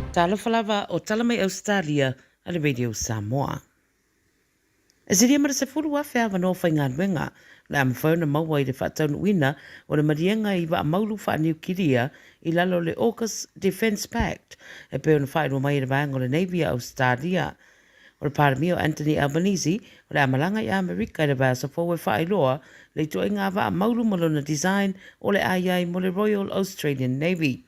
Talofa lava o tala mai Ausetalia a le Radio Samoa. E silia ma le 10,000 avanoa faigaluega o le a mafai ona maua i le faataunuuina o le maliega i vaa maulu faaniukilia i lalo o le AUKUS Defence Pact e pei ona faailoa mai e le vaega o le Navy a Ausetalia. O le Palemia o Anthony Albanese o le a malaga i Amerika i le vaiaso fou e faailoa le ituaiga vaa maulu ma lona design o le a i ai mo le Royal Australian Navy.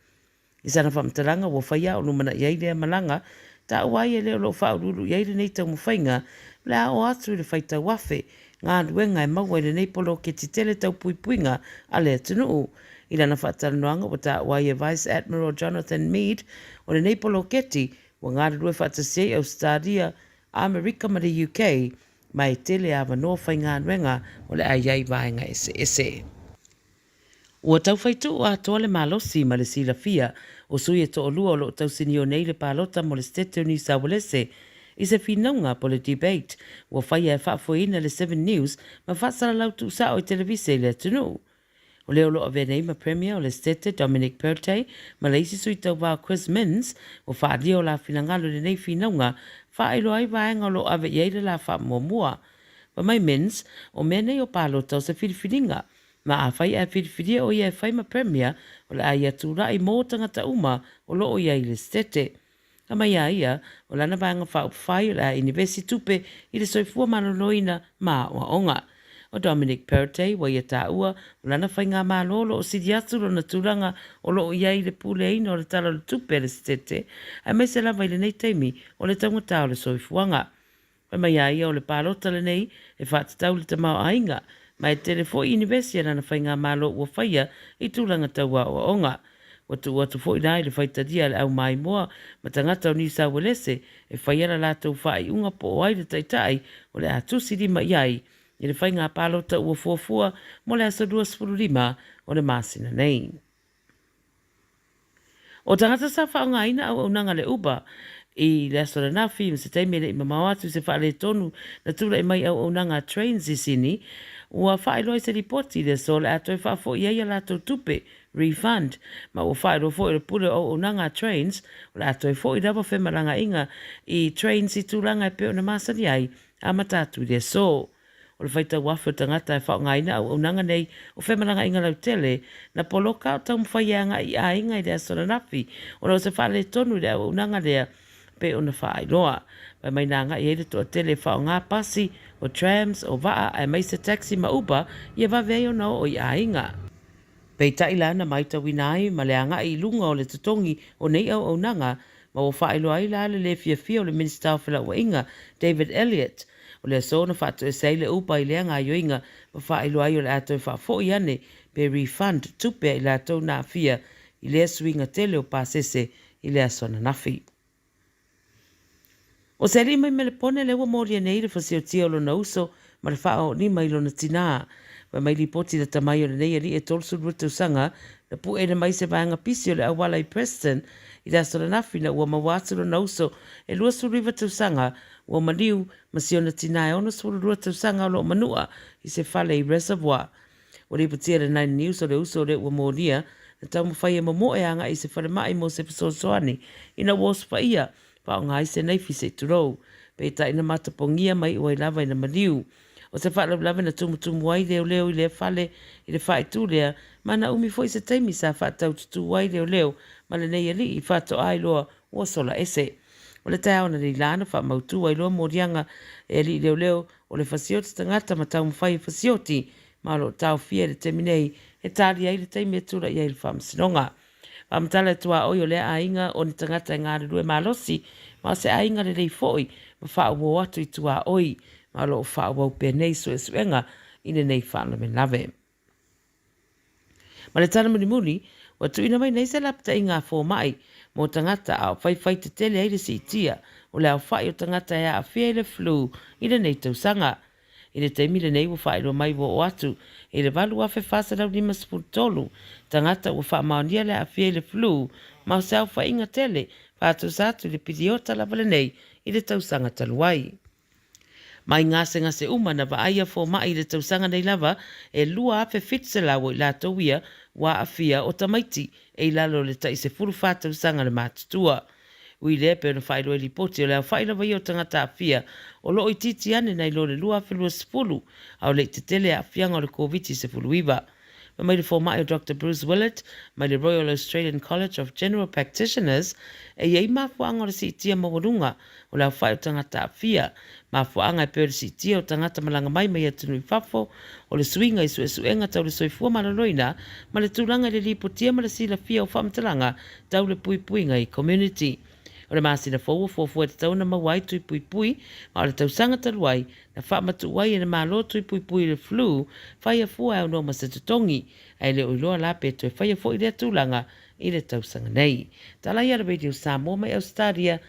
I sana faamatalaga ua faia o lumanai ai lea malaga, taua ai e le o lo o faauluulu i ai lenei taumafaiga, o le a oo atu i le faitau afe galuega e maua i lenei poloketi tele tau puipuiga a le atunuu. I lana faatalanoaga ua taua ai e Vice Admiral Jonathan Mead, o lenei poloketi ua galulue faatasi ai Ausetalia, Amerika ma le UK, ma e tele avanoa faigaluega o le a i ai vaega eseese. Ua taufai tuu atoa le malosi ma le silafia o sui e toalua o lo o tausinio nei le palota mo le Setete o Niu Saualese i se finauga po le debate ua faia e faafoeina le Seven News ma faasalalau tuusao i televise i le atunuu. O lea o lo o avea nei ma Premier o le Setete Dominic Perrottet ma le isi sui tauva o Chris Minns ua faaalia o la finagalo i lenei finauga faailoa ai vaega o lo o ave i ai le la faamuamua. Fai mai Minns, o mea nei o palota o se filifiliga Ma afai ae filifilia o ia e fai ma Premier, o le a ia tulai mō tangata uma o lo o i ai i le Setete. Ka mai a ia, o lana vaega faaupufai o le a inivesi tupe i le soifua maloloina ma aoaoga. O Dominic Perrottet ua ia taua, o lana faigamalo o lo o sili atu lona tulaga o lo o i ai i le puleaina o le Tala o le Tupe a le Setete, aemaise lava i lenei taimi o le taugata o le soifuaga. Fai mai a ia o le palota lenei e faatatau i le tamaoaiga, ma e tele foi inivesi a lana faigamalo ua faia i tulaga tau aoaoga. Ua tuu atu foi la i le faitalia a le aumaimoa ma tagata o Niu Sauelese e faia la latou faaiuga po o ai le taitai o le a tusi lima i ai i le faiga palota ua fuafua mo le aso 25 o le masina nei. O tagata sa faaaogaina auaunaga a le Uber i le aso ananafi ma se taimi e le i mamao atu i se faaletonu na tulai mai auaunaga a Trains i Sini, ua faailoa i se lipoti i le aso o le a toe faafoi ai a latou tupe, refund, ma ua faailoa foi e le pule o auaunaga a Trains o le a toe foi lava femalagaaiga i Trains i tulaga e pei ona masani ai amata atu i le aso. O le faitau afe o tagata e faaaogaina auaunaga nei o femalagaaiga lautele, na poloka a o taumafai e agai i aiga i le aso ananafi ona o se faaletonu i le auaunaga lea pei ona faailoa. Fai mai na agai ai le toatele e faaaoga pasi, o trams, o vaa aemaise taxi ma Uber ia vave ai ona oo i aiga. Peitai la na maitauina ai ma le agai i luga o le totogi o nei auaunaga ma ua faailoa ai la le lē fiafia o le Minisita o Felauaiga, David Elliott. O le aso na faatoese ai le Uber i lea gaoioiga ma faailoa ai o le a toe faafoi ane pe refund tupe a i latou na aafia i lea suiga tele o pasese i le aso ananafi. O se alii mai Melepone lea ua molia nei le fasiotia o lona uso ma le faaoolima i lona tinā. Fai mai lipoti lata mai o lenei alii e 32 tausaga na pueina mai se vaega pisi o le auala i Preston i le aso ananafi na ua maua atu lona uso e 29 tausaga ua maliu ma si ona tinā e 62 tausaga o lo o manua i se fale i Reservoir. Ua lipotia e le Nine News o le uso lea ua molia na taumafai e momoe agai i se falemai mo se fesoasoani ina ua osofaia faaaoga ai se naifi se i tulou. Peitai na matapogia ma iu ai lava ina maliu. O se faalavelave na tumutumu ai leoleo i lea fale i le faaitu lea ma na umi foi se taimi sa faataututū ai leoleo ma lenei alii faatoa iloa ua sola ese. O le taeao ananei la na faamautū ai loa moliaga e alii leoleo o le fasioti tagata ma taumafai e fasioti ma o lo o taofia i le taimi nei e talia ai le taimi e tulai ai le faamasinoga. Faamatala e tuaoi o lea aiga o ni tagata e galulue malosi ma o se aiga lelei foi ma faauo atu i tuaoi ma o lo o faaauau pea nei suesuega i lenei faalavelave. Ma le tala mulimuli, ua tuuina mai nei se lapataiga a fomai mō tagata a o whaiwhai tetele ai le siitia o le aofai o tagata e aafia i le flu i lenei tausaga. I le taimi lenei ua faailoa mai ua oo atu i le 8,453 tagata ua faamaonia le aafia i le flu ma o se aofaiga tele faatusa atu i le piliota lava lenei i le tausaga talu ai. Mai gasegase uma na vaaia fomai i le tausaga nei lava, e 2,700 o i latou ia ua aafia o tamaiti e i lalo o le tai 14 tausaga le matutua. Ui i lea, pei ona faailoa i lipoti, o le aofai lava ia o tagata aafia o lo o itiiti ane nai lo le 2020, a o le i tetele aafiaga o le Koviti-19. Fai mai le fomai o Doctor Bruce Willett mai le Royal Australian College of General Practitioners, e i ai mafuaaga o le siitia maualuga o le aofai o tagata aafia, mafuaaga e pei o le siitia o tagata malaga mai mai atunuu i fafo, o le suiga i suesuega tau le soifua maloloina ma le tulaga i le lipotia ma le silafia o faamatalaga tau le puipuiga i community. O le masina fou ua fuafua e tatau ona maua ai tui puipui, ma o le tausaga talu ai na faamatuu ai e le Malo tui puipui i le flu, faia fua e aunoa ma se totogi, ae le o iloa la pe toe faia foi lea tulaga i le tausaga nei. Tala ia le Radio Samoa mai Ausetalia.